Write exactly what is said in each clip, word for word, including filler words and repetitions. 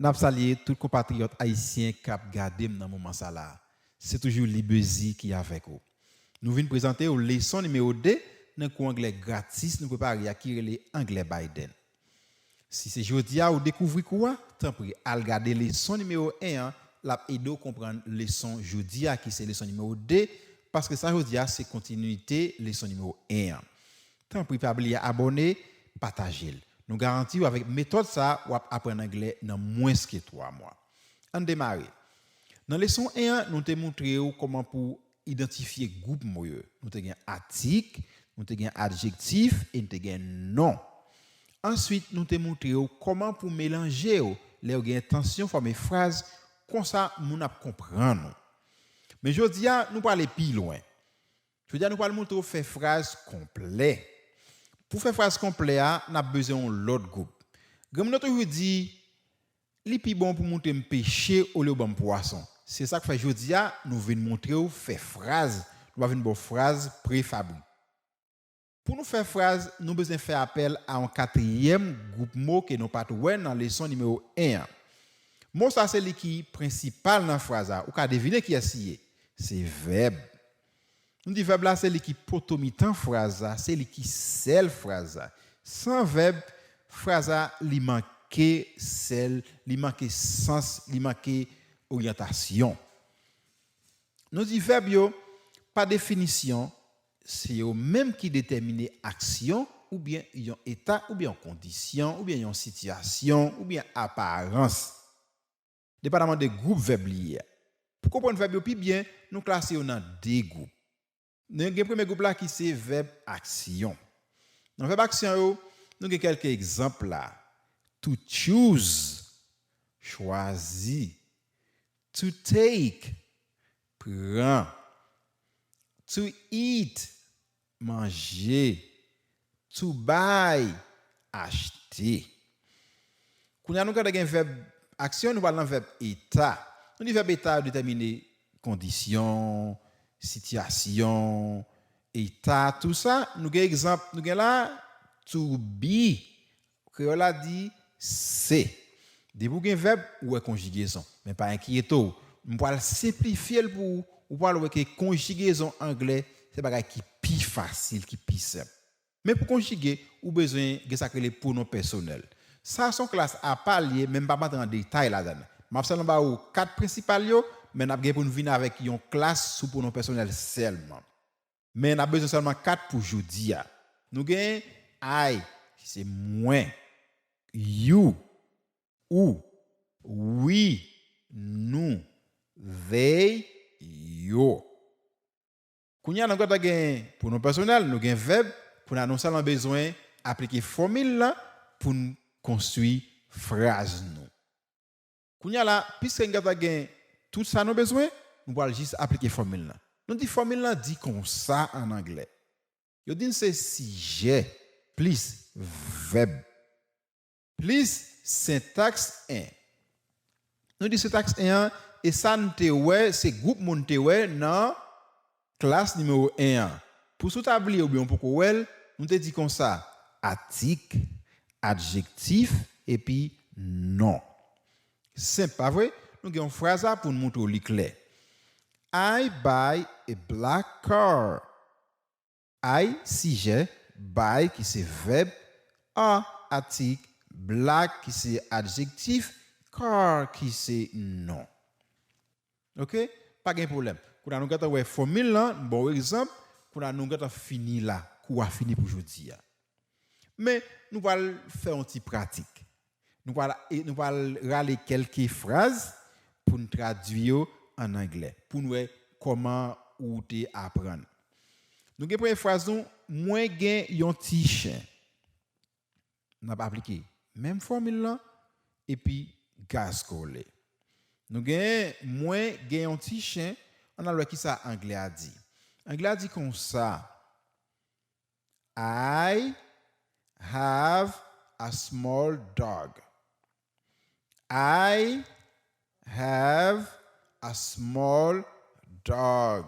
N ap salye tout konpatriyòt ayisyen k ap gade m nan moman sa la. Se toujou Libezi ki avèk ou. Nou vin prezante w leson nimewo de nan kou anglè gratis nou prepare a ki rele Anglè Biden. Si se jodi a ou dekouvri kou a, tanpri al gade leson nimewo en an, l ap ede w konprann leson jodi a ki se leson nimewo de, paske sa jodi a se kontinite leson nimewo en an. Tanpri pa bliye abòne, pataje l. Nou garanti w avèk metòd sa a, w ap aprann anglè nan mwens ke twa mwa. Ann demare. Nan leson en an, nou te montre w kòman pou idantifye gwoup mo yo. Nou te gen atik, nou te gen adjektif e nou te gen non. Answit, nou te montre w kòman pou melanje yo lè yo gen entansyon fòme fraz, konsa moun ap konprann ou. Men jodi a, nou prale pi lwen. Jodi a, nou pral montre w fè fraz konplè. Pou fè fraz konplè a, n ap bezwen yon lòt gwoup. Granmoun yo toujou di, li pi bon pou montre m peche olye w ban m pwason. Se sa k fè jodi a, nou vin montre w fè fraz. Nou pa vin ba w fraz prefabri. Pou nou fè fraz, nou bezwen fè apèl a yon katriyèm gwoup mo ke nou pa t wè nan leson nimewo en an. Mo sa se li ki prensipal nan fraz la. Ou ka devine kiyès li ye. Se vèb. Nou di vèb la se li ki poto mitan fraz la, se li ki sèl fraz la. San vèb, fraz la li manke sèl, li manke sans, li manke oryantasyon. Nou di vèb yo, pa definisyon, se yo menm ki detèmine aksyon oubyen yon eta oubyen yon kondisyon oubyen yon sitiyasyon oubyen aparans, depandaman de gwoup vèb li ye a. Pou konprann vèb yo pi byen, nou klase yo nan de gwoup. Nou gen premye gwoup la ki se vèb aksyon. Nan vèb aksyon yo, nou gen kèlke egzanp la. To choose, chwazi. To take, pran. To eat, manje. To buy, achte. Kounye a nou gentan gen vèb aksyon, nou pral nan vèb eta. Nou di vèb eta yo detèmine kondisyon, sitiyasyon, eta, tou sa. Nou gen egzanp, nou gen la, to be. Kreyòl la di se. Depi w gen vèb, ou wè konjigezon. Men pa enkyete w. M pral senplifye l pou ou. Ou pral wè ke konjigezon anglè, se bagay ki pi fasil, ki pi senp. Men pou konjige, ou bezwen gen sa k rele pwonon pèsonèl. Sa se yon klas apa l ye, men m p ap antre an detay ladan l. M ap sèlman ba ou kat prensipal yo, men n ap gen pou n vin avèk yon klas sou pwonon pèsonèl sèlman. Men n ap bezwen sèlman kat pou jodi a. Nou gen I, ki se mwen, you, ou, we, nou, they, yo. Kounye a nou gentan gen pwonon pèsonèl, nou gen vèb, kounye a nou sèlman bezwen aplike fòmil la pou n konstwi fraz nou. Kounye a la, piske n gentan gen tout sa nou bezwen, nou pral jis aplike fòmil lan. Nou di fòmil lan di konsa an anglè. Yo di n se sijè plis vèb plis sentaks en. Nou di sentaks en an, e sa n te wè, se gwoup mo n te wè nan klas nimewo en an. Pou si w ta bliye oubyen w poko wè l, nou te di konsa, atik, adjektif, epi non. Senp, pa vre? Nou gen yon fraz la pou n montre w li klè. I buy a black car. I, sijè, buy, ki se vèb, a, atik, black, ki se adjektif, car, ki se non. Oke? Pa gen pwoblèm. Kounye a nou gentan wè fòmil lan, m ba w egzanp, kounye a nou gentan fini la, kou a fini pou jodi a. Men, nou pral fè yon ti pratik. Nou pral, e, nou pral rale kèlke fraz pou n tradui yo an anglè, pou n wè kòman ou te aprann. Nou gen premye fraz nou, mwen gen yon ti chen. N ap aplike menm fòmil lan, epi gaz kole. Nou gen, mwen gen yon ti chen, ann al wè kisa anglè a di. Anglè a di konsa, I have a small dog. I have a small dog.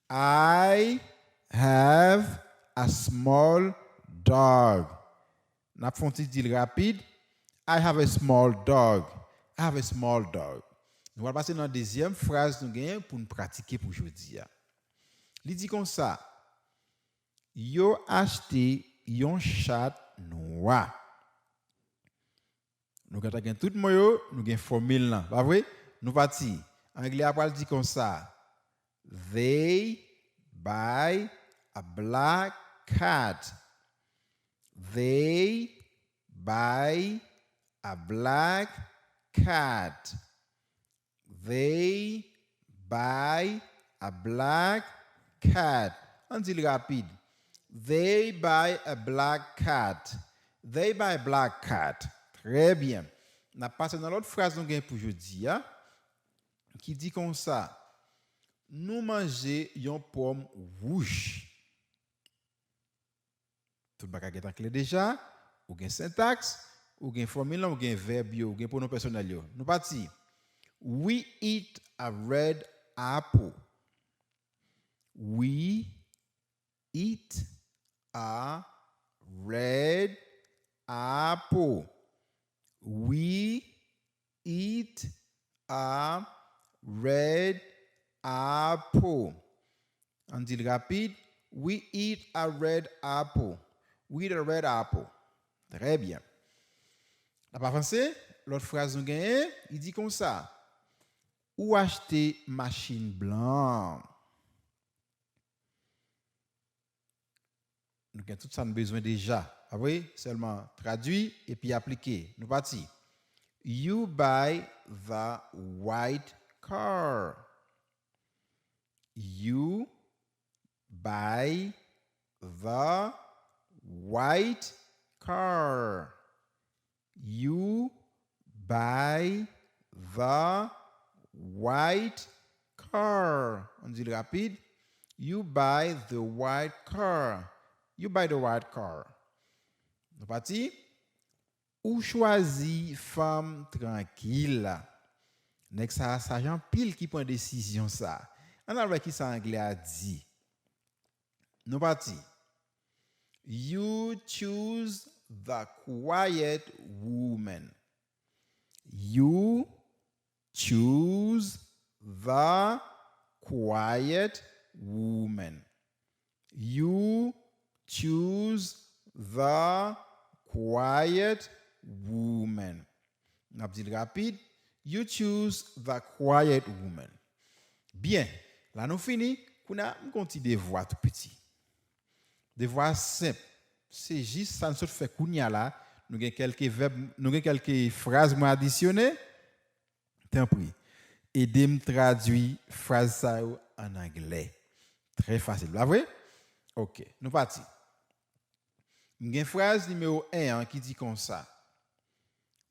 I have a small dog. N ap fè yon ti di l rapid. I have a small dog. I have a small dog. Nou pral pase nan dezyèm fraz nou genyen pou n pratike pou jodi a. Li di konsa, yo achte yon chat nwa. Nou gentan gen tout mo yo, nou gen fòmil lan, pa vre? Nou pati. Anglè a pral di konsa, they buy a black cat. They buy a black cat. They buy a black cat. Ann di l rapid. They buy a black cat. They buy a black cat. Trè byen. N ap pase nan lòt fraz nou gen pou jodi a, ki di konsa, nou manje yon pòm wouj. Tout bagay gentan klè deja, ou gen sentaks, ou gen fòmil lan, ou gen vèb yo, ou gen pwonon pèsonèl yo. Nou pati. We eat a red apple. We eat a red apple. We eat a red apple. Ann di l rapid. We eat a red apple. We eat a red apple. Trè byen. N ap avanse. Lòt fraz nou genyen, li di konsa, ou achte machin blan. Nou gen tout sa n bezwen deja. Pa vre? Sèlman tradui epi aplike. Nou pati. You buy the white car. You buy the white car. You buy the white car. Ann di l rapid. You buy the white car. You buy the white car. Nou pati? Ou chwazi fanm trankil la. Nèg sa a saj anpil ki pran desizyon sa a. Ann al wè kisa anglè a di. Nou pati. You choose the quiet woman. You choose the quiet woman. You choose the quiet woman. N ap di l rapid. You choose the quiet woman. Byen, la nou fini. Kounye a, m gon ti devwa tou piti. Devwa a senp. Se jis sa n sot fè kounye a la. Nou gen kèlke vèb, nou gen kèlke fraz mwen adisyone. Tanpri, ede m tradui fraz sa yo ann anglè. Trè fasil, pa vre? Oke, nou pati. M gen fraz nimewo en an ki di konsa,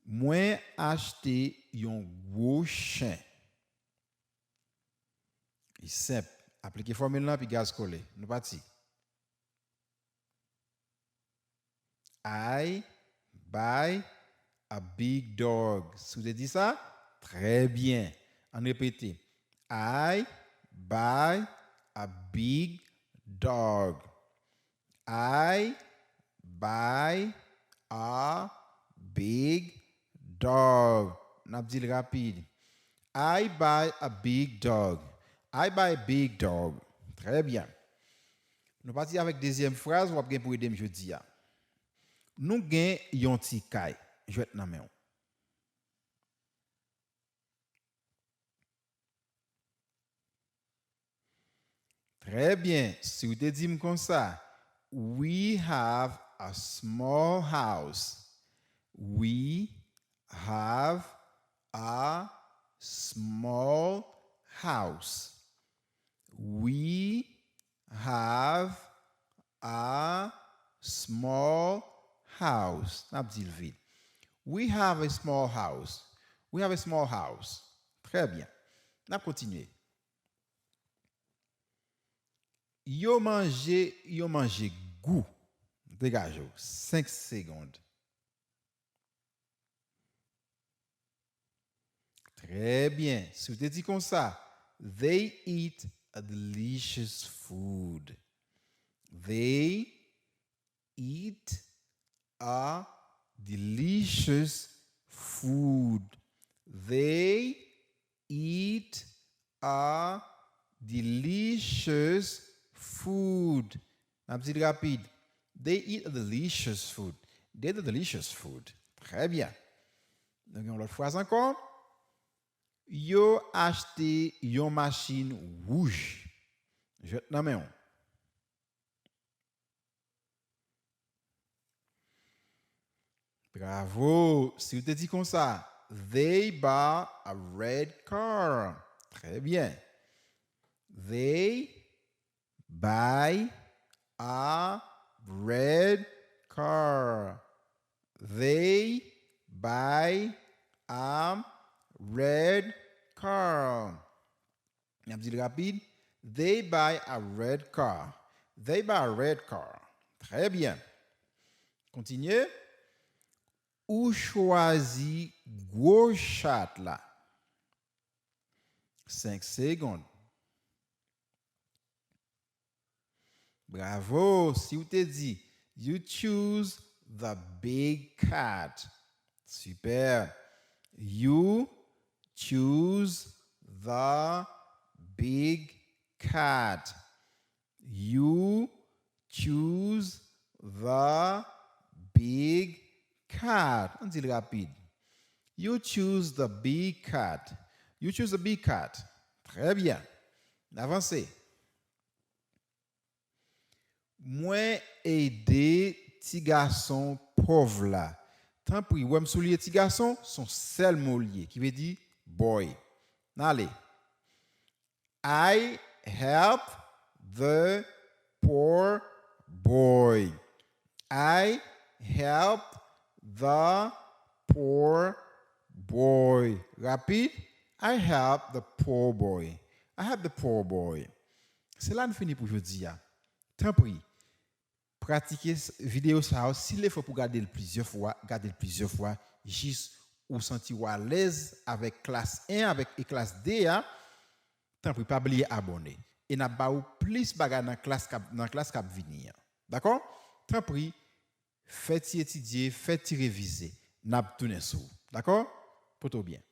mwen achte yon gwo chen. Li senp. Aplike fòmil lan, pi gaz kole. Nou pati. I buy a big dog. Si w te di sa, trè byen. Ann repete. I buy a big dog. I buy a big dog. N ap di l rapid. I buy a big dog. I buy a big dog. Trè byen. Nou pati avèk dezyèm fraz w ap gen pou ede m jodi a. Nou gen yon ti kay. Jwèt nan men w. Trè byen. Si w te di m konsa, we have a small house. We have a small house. We have a small house. N ap di l vit. We have a small house. We have a small house. Trè byen. N ap kontinye. Yo manje, yo manje gou. Degaje w. Senk segonn. Trè byen. Si w te di konsa, they eat a delicious food. They eat a delicious food. They eat a delicious food. N ap di l rapid. They eat a delicious food. They eat a delicious food. Trè byen. Nou gen yon lòt fraz ankò. Yo achte yon machin wouj. Jwèt nan men w. Bravo! Si w te di konsa, they buy a red car. Trè byen. They buy a red car. They buy a red car. N ap di l rapid. They buy a red car. They buy a red car. Trè byen. Kontinye. Ou chwazi gwo chat la. Senk segonn. Bravo! Si w te di, you choose the big cat. Super! You choose the big cat. You choose the big cat. Ann di l rapid. You choose the big cat. You choose the big cat. Trè byen. N avanse. Mwen ede ti gason pòv la. Tanpri, wè m soulye ti gason, se yon sèl mo l ye, ki vle di boy. N ale. I help the poor boy. I help the poor boy. Rapid. I help the poor boy. I help the poor boy. Se la n fini pou jodi a. Tanpri, pratike s- videyo sa yo. Si l fè pou gade l plizyè fwa, gade l plizyè fwa, jis ou santi w alèz avèk klas en avèk e klas de a. Tanpri, pa bliye abòne. E n ap ba ou plis bagay nan klas k ap, nan klas k ap vini an. Dakò? Tanpri, fè ti etidye, fè ti revize. N ap tounen sou ou. Dakò? Pote w byen.